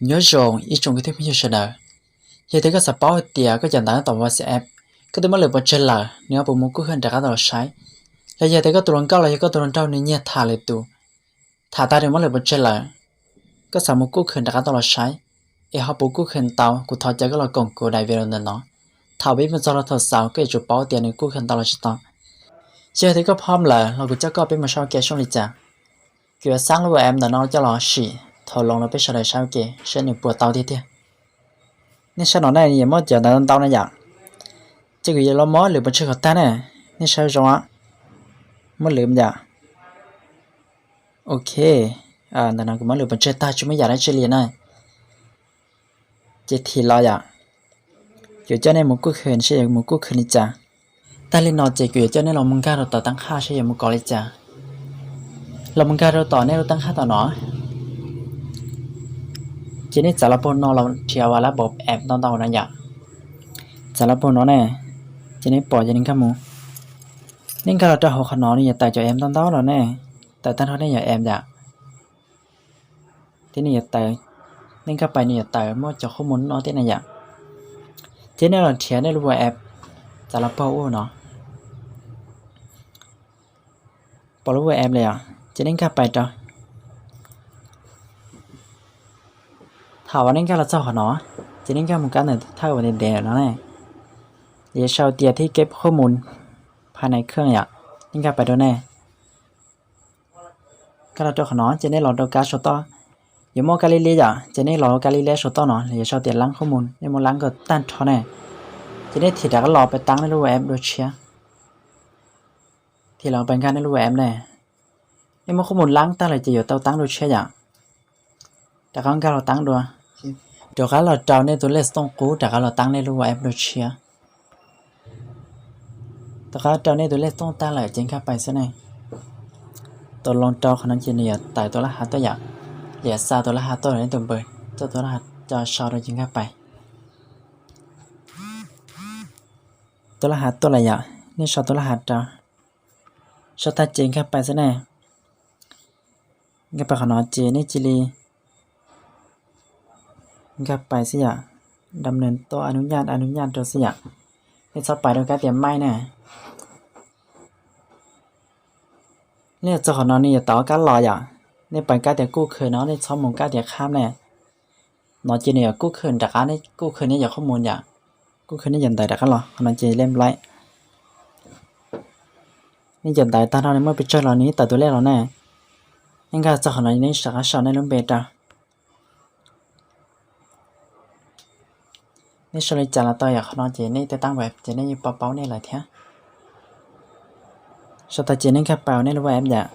Nyob zoo ib tsoom kwv tij phooj ywg sawv daws. Yog tias koj xav paub hais tias koj cov ntawv nyob tom WhatsApp, koj twb muab lwm pov tseg lawm, nws ho puas mus kuj khw rov qab tau los saib? Los yog tias koj tus hluas nkauj los yog koj tus hluas nraug nws nyiag tham lwm tus, tham tag nws muab lwm pov tseg lawm, koj xav mus kuj khw rov qab tau los saib, es ho puas kuj khw tau? Kuv thov caw koj los koom kuv daim video ntawm no. Thaum peb mus txog rau thaum xaus koj yuav tsum paub tias nws kuj khw tau los tsis tau. Yog tias koj phom lawm los kuv coj koj peb mus saib ua ke seb li cas. Kuv yuav xab lub WhatsApp ntawm no coj los sim thaum loos rau peb sawv daws saib ua ke seb nws puas tau tiag tiag. Nej saib no ne, yuav muab cov ntawv ntau ntau na yom. Ces kuv yuav los muab lwm pov tseg kom tag ne. Nej saib zoo, muab lwm yom. Ok, ntawm no kuv muab lwm pov tseg tag tsis muaj yam dab tsi li na. Ces thim los yom, yuav coj nej mus kuj khw seb yuav mus kuj khw li cas. Tag li no ces kuv yuav coj nej los mus nkag rau tom tab qhaj seb yuav mus kov li cas. Los mus nkag rau tom nej lub tab qhaj tom no. Ces nej txav los puag no los nrhiav uas lab npau app ntau ntau no yom. Txav los puag no ne, ces nej pom ces nej nkag mus. Nej nkag los rau hauv qhov no nws yuav tawm cov app ntau ntau los ne, tawm tag nrho nej yog app yom. Ces nws yuav tawm, nej nkag pais nws yuav tawm muaj cov qhob mus no thiab na yom. Ces nej los nrhiav nej lub WhatsApp, txav los puag ub no. Pom lub WhatsApp li os, ces nej nkag pais rau. Thaum uas nej nkag los txog qhov no, ces nej nkag mus kab ntawm thawj uas ntev ntev no ne, yuav sau tias thib keb qhob mus phaj nais khwj yom, nej nkag pais rau ne. Nkag los rau qhov no ces nej los rau kab saum toj, yuav muaj kab lib lib yom, ces nej los rau kab lib lib saum toj no los yuav sau tias lab qhob mus, nej muab lab kom tag nrho ne, ces nej thim rov qab los pais taab nej lub WhatsApp dua tshiab. Thim los pais nkag nej lub WhatsApp ne, nej muab qhob mus lab tag lawm ces yuav tau taab dua tshiab yom. Rov qab nkag los taab dua, rov qab los rau nej tus lej tooj qub rov qab los taab nej lub WhatsApp dua tshiab. Rov qab rau nej tus lej tooj tag lawm ces nkag pais xwb ne. Tau loo rau qhov no ces nws yuav tawm tus laj hav tuaj yom, yuav xa tus laj hav tuaj rau nej tus npawb, txog tus laj hav tuaj sau rau ces nkag pais. Tus laj hav tuaj lawm yom, nej sau tus laj hav rau, sau tag ces nkag pais xwb ne. Nkag pais qhov no ces nej cia li nkag pais xwb yom, dam nws tuaj a nub nyaj a nub nyaj rau xwb yom. Nej txhob pais rau kab tias maij ne. Nej txog qhov no nws yuav tawm ob kab los yom, nej pais kab tias kuj khw no, nej txhob mus kab tias khab ne. No ces nws yuav kuj khw rov qab, nej kuj khw nej cov qhob mus yom, kuj khw nej cov ntawv rov qab los, qhov no ces lej nplaim. Nej cov ntawv tag nrho nws muaj pes tsawg los nws yeej tawm tus lej los ne. Nej nkag txog qhov no nej rov qab sau nej lub npe rau. Nej sau li cas los tau yom, qhov no ces nej tej tab WhatsApp ces nej yeej paub paub nej lawm thiab. Sau tag ces nej nkag pais nej lub WhatsApp yom.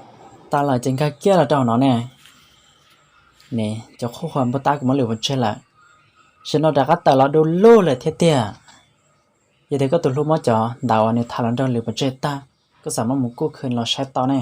Tag lawm ces nkag kiag los rau hauv no ne. Ne, cov qhob mus npau taab kuv muab lwm pov tseg lawm, tam sim no rov qab tawm los du lug lawm thiab tiag. Yog tias koj tus hlub muab cov ntawv uas nws tham los nrog lwm pov tseg tag, koj xav muab mus kuj khw los saib tau ne.